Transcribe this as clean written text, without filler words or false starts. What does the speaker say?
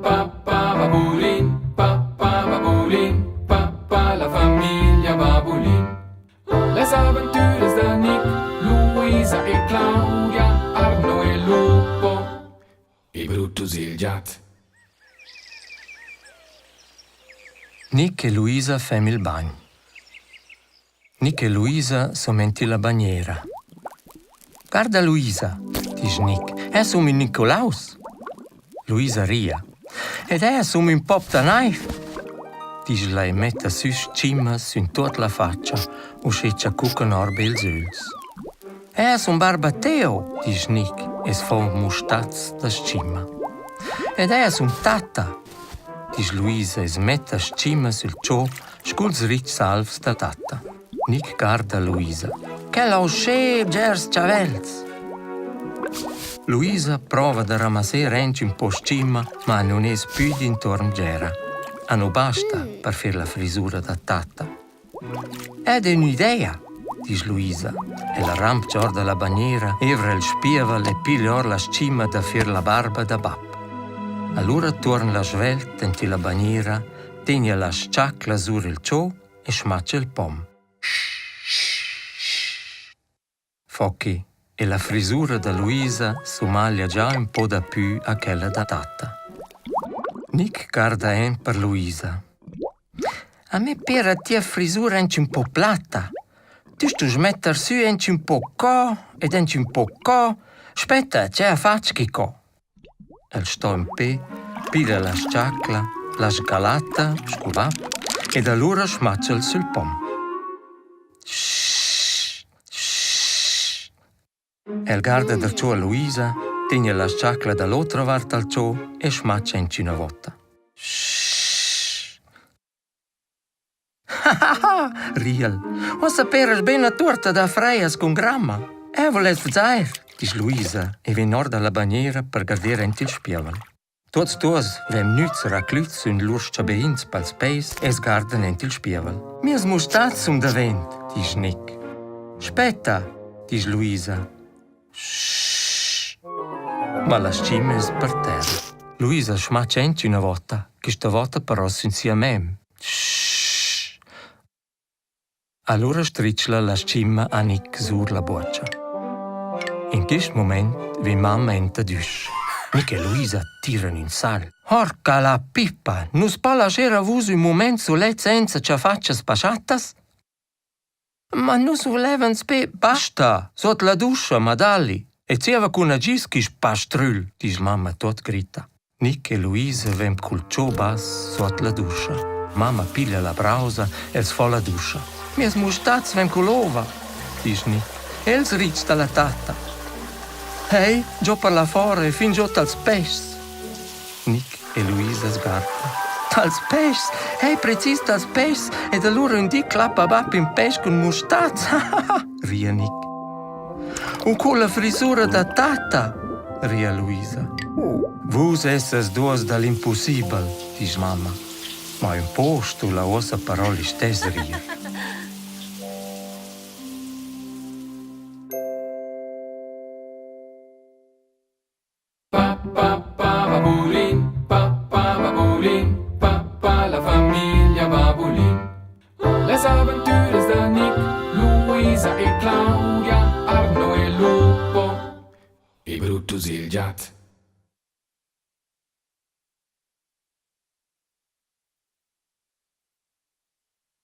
pa pa babulin, pa pa babulin, pa pa la famiglia Babulin. Las aventüras da Nick, Luisa e Claudia, Arno e Lupo e Brutus il giat. Nick e Luisa fem il bagn. Nick e Luisa somenti la bagnera. Guarda Luisa, disch Nick, è sum ün Nicolaus. Luisa ria. Ed è sum ün pop da naiv. Disch la e metta sü tschimma sün tuot la fatscha, uschè cha cuccan orba ils ögls. È sun barba Teo, disch Nick e's fo mustats da tschimma. Ed è sun tatta, disch Luisa e's metta tschimma sül cho Sculs ritgs alvs da tatta. Nic guarda Luisa. Quel ha uschè bgers chavels. Luisa prova da ramasser aint ün po stgima, ma nun es pü d'intuorn bgera. A nu basta per fer la frisura da tatta. Ed è ün'idea, disch Luisa. Ella rampcha or da la bagnera, evra il spievel e piglia or la stgima da fer la barba da bap. Alura tuorn la svelt ent illa bagnera tegna la s-chacla sur il cho e smacca il pom. Focki e la frisura da Luisa sumaglia già ün po dapü a quella da tatta. Nick guarda en per Luisa. A me pera tia frisura aunch ün po platta. Tü stust metter sü aunch ün po co ed aunch ün po co. Spetta, che fatsch quicò? El sto in pe, piglia la s-chacla, la sgalatta sco va ed alura smacha el sül pom. Sch, sch. El guarda darcheu a Luisa, tegna la s-chacla da l'otra vart dal cho e smacha inchüna vota. Sch. Ha, riel. Uossa peras be üna tuorta da frajas cun gramma. Eu vuless vzair, disch Luisa e vegn our da la bagnera per garder aint il spievel. Tuots duos vegn gnüts raclüts sün lur schabeins pels peis e's guardan aint il spievel. Mias mustats sun davent, disch Nic. Spetta, disch Luisa. Sch. Ma la tschima es per terra. Luisa schmacha aint üna vota, quista vota però sün sia mem. Sch. Alura stritschla la tschimma a Nic sur la buocha. In quist mumaint vegn mamma enta d'üsch. Nic e Luisa tiran ün sal. Porca la pippa, nus po lascher a vus ün mumaint sulet senza cha fatschas baschattas? Ma nus vulevans be basta, suot la duscha, Madalli. E zieva cun agis quist pastrül, disch mamma tuot gritta. Nic e Luisa vegn cul cho bass suot la duscha. Mamma piglia la brausa e'ls fo la duscha. Mias mustats vegn cull'ova, disch Nic. Els rits da la tatta. Hey, giò per la fora e fin giò tals peschs. Nic e Luisa sgarta. Tals peschs! Hey, precis tals peschs! Ed allura ün di clappa bap ün pesch cun mustats. ria Nic. U culla frisura da tatta, ria Luisa. Vus essas duos da l'impussibel, disch mamma. Ma ün po sto la uossa però listess rir. Pa pa pa babulin.